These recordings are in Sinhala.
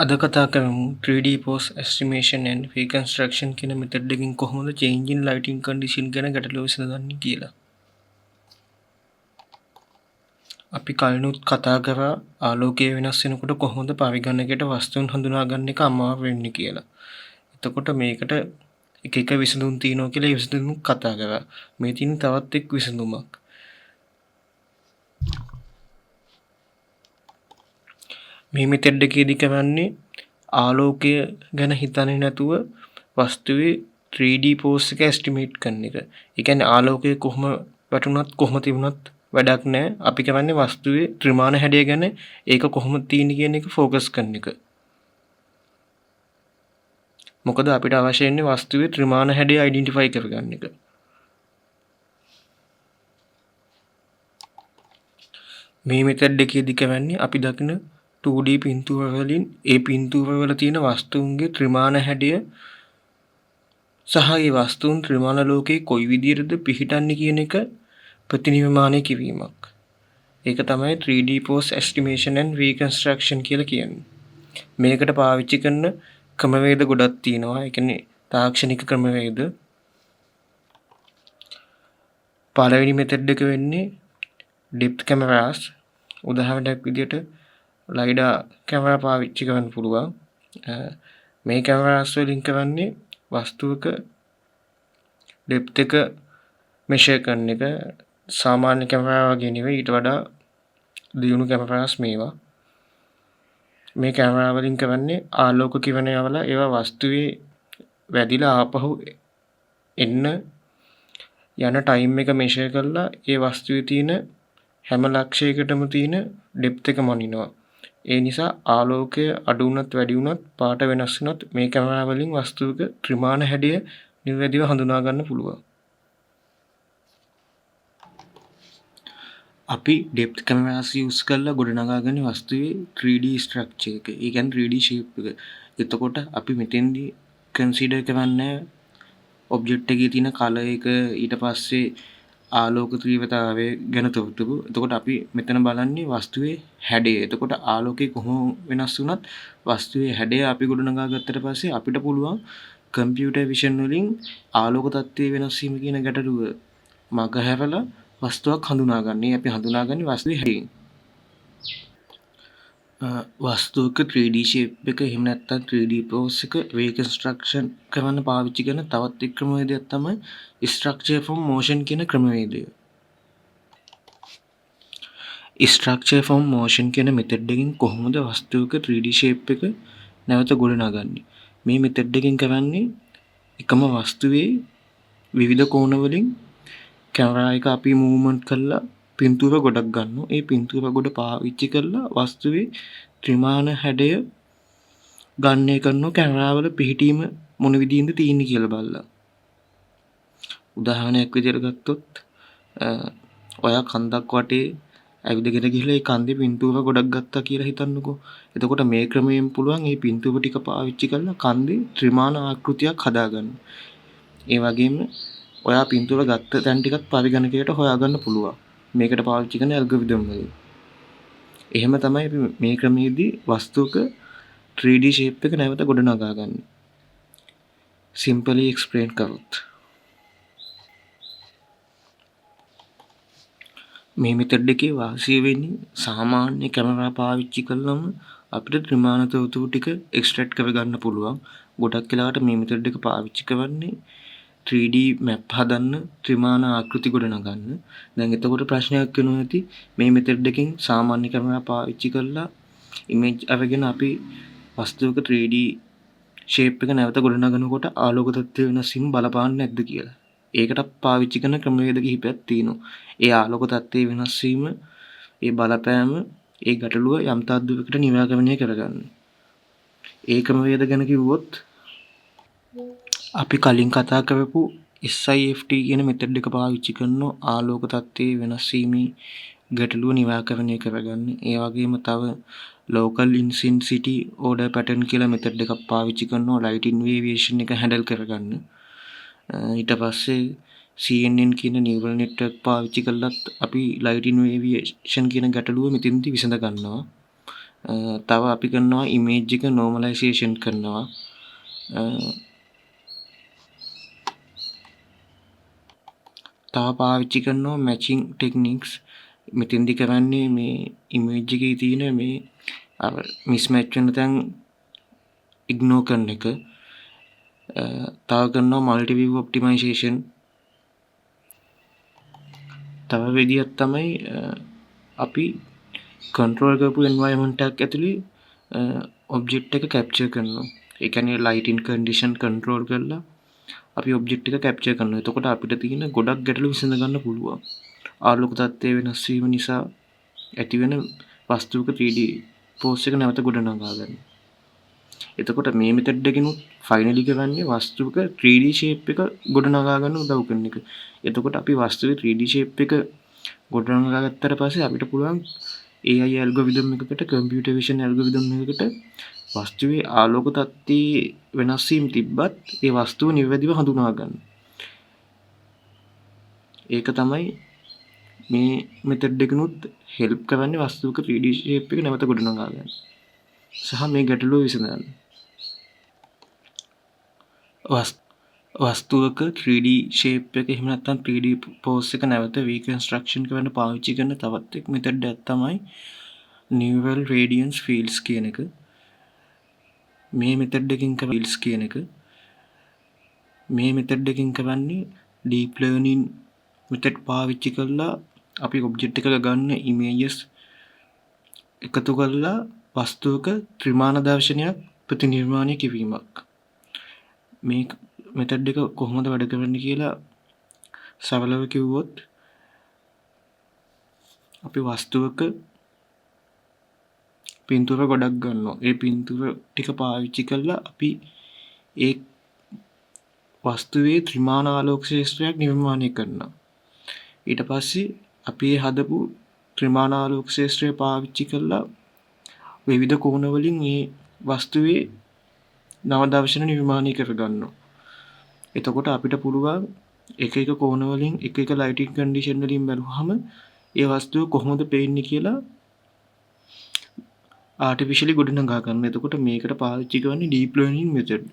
අද කතා කරමු 3D pose estimation and reconstruction කියන මෙතඩ් එකකින් කොහොමද change in lighting condition ගැන ගැටලුව විසඳගන්නේ කියලා. අපි කලිනුත් කතා කරා ආලෝකය වෙනස් වෙනකොට කොහොමද පරිගණකයට වස්තුන් හඳුනා ගන්න එක අමාරු වෙන්නේ කියලා. එතකොට මේකට එක එක විසඳුම් තියෙනවා කියලා ඒ විසඳුම් කතා කරා. මේ තියෙන තවත් එක් විසඳුමක්. මේ මෙතඩ් එකේදී කරන්නේ ආලෝකය ගැන හිතන්නේ නැතුව වස්තුවේ 3D pose එක ඇස්ටිමේට් කරන එක. ඒ කියන්නේ ආලෝකය කොහොම වැටුණත් කොහොම තිබුණත් වැඩක් නෑ. අපි කරන්නේ වස්තුවේ ත්‍රිමාන හැඩය ගැන ඒක කොහොම තියෙන්නේ කියන එක ෆෝකස් කරන එක. මොකද අපිට අවශ්‍ය වෙන්නේ වස්තුවේ ත්‍රිමාන හැඩය අයිඩෙන්ටිෆයි කරගන්න එක. මේ මෙතඩ් එකේදී කරන්නේ අපි දකින 2D පින්තූර වලින් ඒ පින්තූර වල තියෙන වස්තුන්ගේ ත්‍රිමාන හැඩය සහ ඒ වස්තුන් ත්‍රිමාන ලෝකේ කොයි විදිහටද පිහිටන්නේ කියන එක ප්‍රතිනිර්මාණය කිරීමක්. ඒක තමයි 3D pose estimation and reconstruction කියලා කියන්නේ. මේකට පාවිච්චි කරන ක්‍රමවේද ගොඩක් තියෙනවා. ඒ කියන්නේ තාක්ෂණික ක්‍රමවේද. පළවෙනි මෙතඩ් එක වෙන්නේ ඩෙප්ත් කැමරාස්. උදාහරණයක් විදිහට ලයිඩා කැමරා පාවිච්චි කරන්න පුළුවන්. මේ කැමරාස් වලින් කරන්නේ වස්තුවක ඩෙප්ත් එක මෙෂර් කරන එක. සාමාන්‍ය කැමරා වගේ නෙවෙයි, ඊට වඩා දියුණු කැමරාස් මේවා. මේ කැමරා වලින් කරන්නේ ආලෝක කිරණ යවලා ඒවා වස්තුවේ වැදිලා ආපහු එන්න යන ටයිම් එක මෙෂර් කරලා ඒ වස්තුවේ තියෙන හැම ලක්ෂයකටම තියෙන ඩෙප්ත් එක මනිනවා. ඒ නිසා ආලෝකය අඩු වුණත් වැඩි වුණත් පාට වෙනස් වුණත් මේ කැමරා වලින් වස්තුවක ත්‍රිමාන හැඩය නිවැරදිව හඳුනා ගන්න පුළුවන්. අපි ඩෙප්ත් කැමරාස් යූස් කරලා ගොඩනගාගෙන වස්තුවේ 3D structure එක, ඒ කියන්නේ 3D shape එක. එතකොට අපි මෙතෙන්දී කන්සිඩර් කරන්නේ ඔබ්ජෙක්ට් එකේ තියෙන කලර් එක, ඊට පස්සේ ආලෝක තීව්‍රතාවය ගැන තොරතුරු. එතකොට අපි මෙතන බලන්නේ වස්තුවේ හැඩය. එතකොට ආලෝකය කොහොම වෙනස් වුණත් වස්තුවේ හැඩය අපි ගොඩනගා ගත්තට පස්සේ අපිට පුළුවන් කම්පියුටර් විෂන් වලින් ආලෝක තත්ත්වයේ වෙනස් වීම කියන ගැටලුව මගහැරලා වස්තුවක් හඳුනා ගන්න. ඒ අපි හඳුනාගන්නේ වස්තුවේ හැඩයෙන්. වස්තුවක 3D shape එක එහෙම නැත්නම් 3D pose එක රීකන්ස්ට්‍රක්ෂන් කරන්න පාවිච්චි කරන තවත් එක් ක්‍රමවේදයක් තමයි ස්ට්‍රක්චර් ෆ්‍රොම් මෝෂන් කියන ක්‍රමවේදය. ස්ට්‍රක්චර් ෆ්‍රොම් මෝෂන් කියන මෙතඩ් එකෙන් කොහොමද වස්තුවක 3D shape එක නැවත ගොඩනගන්නේ? මේ මෙතඩ් එකෙන් කරන්නේ එකම වස්තුවේ විවිධ කෝණ වලින් කැමරා එක අපි මූව්මන්ට් කරලා පින්තූර ගොඩක් ගන්නවා. ඒ පින්තූර ගොඩ පාවිච්චි කරලා වස්තුවේ ත්‍රිමාන හැඩය ගණනය කරනවා කැමරාවල පිහිටීම මොන විදිහින්ද තියෙන්නේ කියලා බලලා. උදාහරණයක් විදිහට ගත්තොත් ඔයා කන්දක් වටේ ඇවිදගෙන ගිහලා ඒ කන්දේ පින්තූර ගොඩක් ගත්තා කියලා හිතන්නකෝ. එතකොට මේ ක්‍රමයෙන් පුළුවන් මේ පින්තූර ටික පාවිච්චි කරලා කන්දේ ත්‍රිමාන ආකෘතියක් හදාගන්න. ඒ වගේම ඔයා පින්තූර ගත්ත තැන් ටිකත් පරිගණකයට හොයාගන්න පුළුවන්. මේකට පාවිච්චි කරන ඇල්ගොරිතම් වලින්. එහෙම තමයි අපි මේ ක්‍රමයේදී වස්තුවක 3D shape එක නැවත ගොඩනගා ගන්නේ. සිම්පලි එක්ස්ප්ලේන් කරොත්. මේ මෙතඩ් එකේ වාසිය වෙන්නේ සාමාන්‍ය කැමරා පාවිච්චි කළාම අපිට ත්‍රිමාන තොරතුරු ටික එක්ස්ට්‍රැක්ට් කරගන්න පුළුවන්. ගොඩක් වෙලාවට මේ මෙතඩ් එක පාවිච්චි කරන්නේ 3D map හදන්න, ත්‍රිමාන ආකෘති ගොඩනගන්න. දැන් එතකොට ප්‍රශ්නයක් වෙනවා ඇති මේ මෙතඩ් එකෙන් සාමාන්‍ය කැමරා පාවිච්චි කරලා ඉමේජ් අරගෙන අපි වස්තුවක 3D shape එක නැවත ගොඩනගනකොට ආලෝක තත්ත්වය වෙනස් වීම බලපාන්නේ නැද්ද කියලා. ඒකට පාවිච්චි කරන ක්‍රමවේද කිහිපයක් තියෙනවා. ඒ ආලෝක තත්ත්වය වෙනස් වීම, ඒ බලපෑම, ඒ ගැටලුව යම් තාක් දුරකට නිරාකරණය කරගන්න. ඒ ක්‍රමවේද ගැන කිව්වොත් අපි කලින් කතා කරපු SIFT කියන මෙතඩ් එක පාවිච්චි කරන ආලෝක තත්ත්වයේ වෙනස් වීමේ ගැටලුව නිරාකරණය කරගන්න. ඒ වගේම තව local intensity order pattern කියලා මෙතඩ් එකක් පාවිච්චි කරනවා ලයිටින් වේරියේෂන් එක හැන්ඩල් කරගන්න. ඊට පස්සේ CNN කියන නියුරල් නෙට්වර්ක් පාවිච්චි කරලත් අපි ලයිටින් වේරියේෂන් කියන ගැටලුව මෙතෙන්දී විසඳ ගන්නවා. තව අපි කරනවා ඉමේජ් එක නෝමලයිසේෂන් කරනවා. තව පාවිච්චි කරනවා මැචින් ටෙක්නික්ස්. මෙතෙන්දි කරන්නේ මේ ඉමේජ් එකේ තියෙන මේ අර මිස්මැච් වෙන තැන් ඉග්නෝර් කරන එක. තව කරනවා මල්ටි විව් ඔප්ටිමයිසේෂන්. තව විදියක් තමයි අපි කන්ට්‍රෝල් කරපු එන්වයරන්මන්ට් එකක් ඇතුලේ ඔබ්ජෙක්ට් එක කැප්චර් කරනවා. ඒ කියන්නේ ලයිටින් කන්ඩිෂන් කන්ට්‍රෝල් කරලා අපි ඔබ්ජෙක්ට් එක කැප්චර් කරනවා. එතකොට අපිට තියෙන ගොඩක් ගැටලු විසඳ ගන්න පුළුවන්. ආලෝක තත්ත්වය වෙනස් වීම නිසා ඇතිවෙන වස්තුවක 3D pose එක නැවත ගොඩනගා ගන්න. එතකොට මේ මෙතඩ් එකෙනුත් ෆයිනලි කරන්නේ වස්තුවක 3D shape එක ගොඩනගා ගන්න උදව් කරන එක. එතකොට අපි වස්තුවේ 3D shape එක ගොඩනගා ගත්තට පස්සේ අපිට පුළුවන් AI algorithm එකකට, කම්පියුටර් විෂන් ඇල්ගොරිතම් එකකට වස්තුවේ ආලෝක තත්ත්වයේ වෙනස් වීම් තිබ්බත් ඒ වස්තුව නිවැරදිව හඳුනා ගන්න. ඒක තමයි මේ මෙතඩ් එකනොත් හෙල්ප් කරන්නේ වස්තුවක 3D shape එක නැවත ගොඩනගා ගන්න සහ මේ ගැටලුව විසඳගන්න. වස්තුවක 3D shape එක එහෙම නැත්නම් 3D pose එක නැවත රීකන්ස්ට්‍රක්ෂන් කරන්න පාවිච්චි කරන තවත් එක් මෙතඩ් එකක් තමයි නියුරල් රේඩියන්ස් ෆීල්ඩ්ස් කියන එක. මේ මෙතඩ් එකකින් ෆීල්ඩ්ස් කියන එක. මේ මෙතඩ් එකකින් කරන්නේ ඩීප් ලර්නින් මෙතඩ් පාවිච්චි කරලා අපි ඔබ්ජෙක්ට් එකක ගන්න ඉමේජස් එකතු කරලා වස්තුවක ත්‍රිමාන දර්ශනයක් ප්‍රතිනිර්මාණය කිරීමක්. මේ මෙතඩ් එක කොහොමද වැඩ කරන්නේ කියලා සරලව කිව්වොත්, අපි වස්තුවක පින්තූර ගොඩක් ගන්නවා. ඒ පින්තූර ටික පාවිච්චි කරලා අපි ඒ වස්තුවේ ත්‍රිමාන ආලෝක ක්ෂේත්‍රයක් නිර්මාණය කරනවා. ඊට පස්සේ අපි ඒ හදපු ත්‍රිමාන ආලෝක ක්ෂේත්‍රය පාවිච්චි කරලා විවිධ කෝණ වලින් ඒ වස්තුවේ නව දර්ශන නිර්මාණය කරගන්නවා. එතකොට අපිට පුළුවන් එක එක කෝණ වලින්, එක එක ලයිටින් කන්ඩිෂන් වලින් බැලුවහම ඒ වස්තුව කොහොමද පේන්නේ කියලා ආටිෆිෂියලි ගොඩනගා ගන්න. එතකොට මේකට පාවිච්චි කරන්නේ ඩීප් ලර්නින් මෙතඩ්.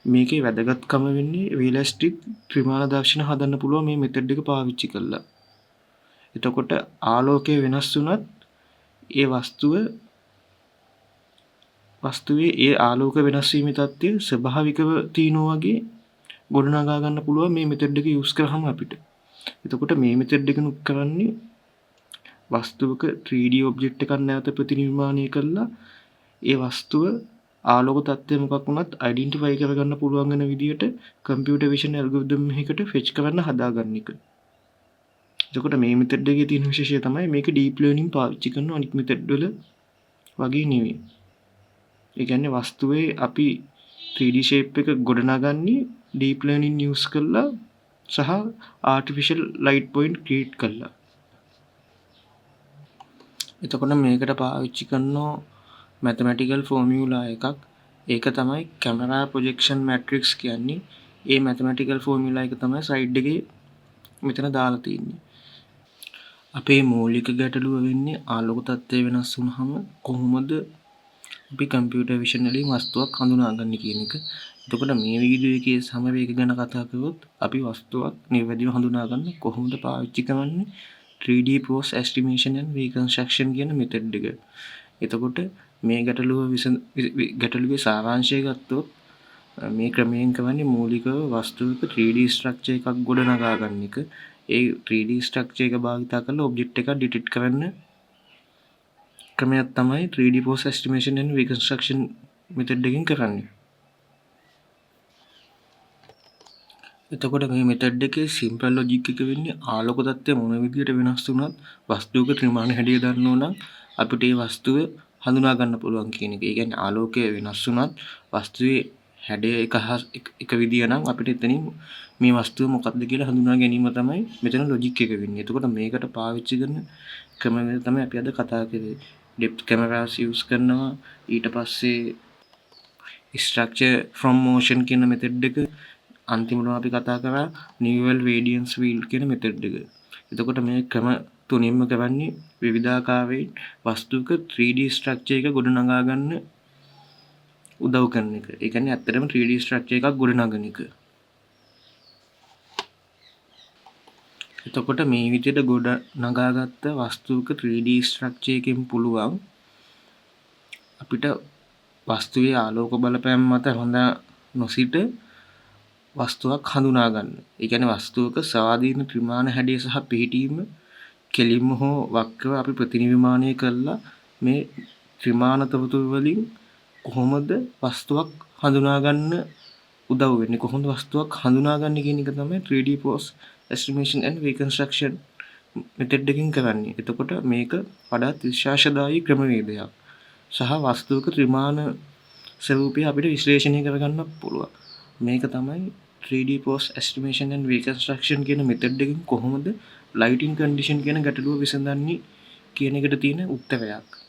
මේකේ වැදගත්කම වෙන්නේ රියලිස්ටික් ත්‍රිමාන දර්ශන හදන්න පුළුවන් මේ මෙතඩ් එක පාවිච්චි කරලා. එතකොට ආලෝකය වෙනස් වුණත් ඒ වස්තුවේ ඒ ආලෝක වෙනස් වීමේ තත්ත්වය ස්වභාවිකව තියෙනවා වගේ ගොඩනගා ගන්න පුළුවන් මේ මෙතඩ් එක යූස් කරාම අපිට. එතකොට මේ මෙතඩ් එකනුත් කරන්නේ වස්තුවක 3D object එකක් නැවත ප්‍රතිනිර්මාණය කරලා ඒ වස්තුව ආලෝක තත්ත්වය මොකක් වුණත් අයිඩෙන්ටිෆයි කරගන්න පුළුවන් වෙන විදියට කම්පියුටර් විෂන් ඇල්ගොරිතම් එකකට ෆෙච් කරන්න හදාගන්න එක. එතකොට මේ මෙතඩ් එකේ තියෙන විශේෂය තමයි මේක ඩීප් ලර්නින් පාවිච්චි කරන අනිත් මෙතඩ් වල වගේ නෙවෙයි. ඒ කියන්නේ වස්තුවේ අපි 3D shape එක ගොඩනගන්නේ ඩීප් ලර්නින් යූස් කරලා සහ ආටිෆිෂල් ලයිට් පොයින්ට් ක්‍රියේට් කරලා. එතකොට මේකට පාවිච්චි කරනවා මැතමැටිකල් ෆෝමියුලා එකක්. ඒක තමයි කැමරා ප්‍රොජෙක්ෂන් මැට්‍රික්ස් කියන්නේ. ඒ මැතමැටිකල් ෆෝමියුලා එක තමයි ස්ලයිඩ් එකේ මෙතන දාලා තියෙන්නේ. අපේ මූලික ගැටලුව වෙන්නේ ආලෝක තත්ත්වය වෙනස් වුනහම කොහොමද අපි කම්පියුටර් විෂන් වලින් වස්තුවක් හඳුනාගන්නේ කියන එක. එතකොට මේ වීඩියෝ එකේ සමරි එක ගැන කතා කරොත්, අපි වස්තුවක් නිවැරදිව හඳුනා ගන්න කොහොමද පාවිච්චි කරන්නේ 3D pose estimation and reconstruction කියන මෙතඩ් එක. එතකොට මේ ගැටලුවේ සාරාංශය ගත්තොත්, මේ ක්‍රමයෙන් කරන්නේ මූලිකව වස්තුවක 3D structure එකක් ගොඩනගා ගන්න එක. ඒ 3D structure එක භාවිතා කරලා ඔබ්ජෙක්ට් එකක් ඩිටෙක්ට් කරන්න ක්‍රමයක් තමයි 3D pose estimation and reconstruction method එකෙන් කරන්නේ. එතකොට මේ මෙතඩ් එකේ සිම්පල් ලොජික් එක වෙන්නේ ආලෝක තත්ත්වය මොන විදියට වෙනස් වුණත් වස්තුවක ත්‍රිමාණ හැඩය දන්නව නම් අපිට ඒ වස්තුව හඳුනා ගන්න පුළුවන් කියන එක. ඒ කියන්නේ ආලෝකය වෙනස් වුණත් වස්තුවේ හැඩය එක එක විදිය නම් අපිට එතනින් මේ වස්තුව මොකක්ද කියලා හඳුනා ගැනීම තමයි මෙතන ලොජික් එක වෙන්නේ. එතකොට මේකට පාවිච්චි කරන ක්‍රමවේද තමයි අපි අද කතා කරේ. ඩෙප්ත් කැමරාස් යූස් කරනවා. ඊට පස්සේ ස්ට්‍රක්චර් ෆ්‍රොම් මෝෂන් කියන මෙතඩ් එක. අන්තිමටම අපි කතා කරා නියුරල් රේඩියන්ස් ෆීල්ඩ් කියන මෙතඩ් එක. එතකොට මේ ක්‍රම තුනම තුනින්ම කරන්නේ විවිධාකාරයෙන් වස්තුවක 3D structure එක ගොඩනගා ගන්න උදව් කරන එක. ඒ කියන්නේ ඇත්තටම 3D structure එකක් ගොඩනගන එක. එතකොට මේ විදිහට ගොඩ නගාගත්ත වස්තුවක 3D structure එකෙන් පුළුවන් අපිට වස්තුවේ ආලෝක බලපෑම මත හොඳ නොසිට වස්තුවක් හඳුනා ගන්න. ඒ කියන්නේ වස්තුවක ස්වාධීන ත්‍රිමාන හැඩය සහ පිහිටීම කෙලින්ම හෝ වක්‍රව අපි ප්‍රතිනිර්මාණය කරලා මේ ත්‍රිමාන තොරතුරු වලින් කොහොමද වස්තුවක් හඳුනා ගන්න උදව් වෙන්නේ, කොහොමද වස්තුවක් හඳුනාගන්නේ කියන එක තමයි 3D pose estimation and reconstruction method එකකින් කරන්නේ. එතකොට මේක වඩාත් විශ්වාසදායී ක්‍රමවේදයක් සහ වස්තුවක ත්‍රිමාන ස්වරූපය අපිට විශ්ලේෂණය කරගන්න පුළුවන්. මේක තමයි 3D pose estimation and reconstruction කියන මෙතඩ් එකෙන් කොහොමද ලයිටින් කන්ඩිෂන් කියන ගැටලුව විසඳන්නේ කියන එකට තියෙන උත්තරයක්.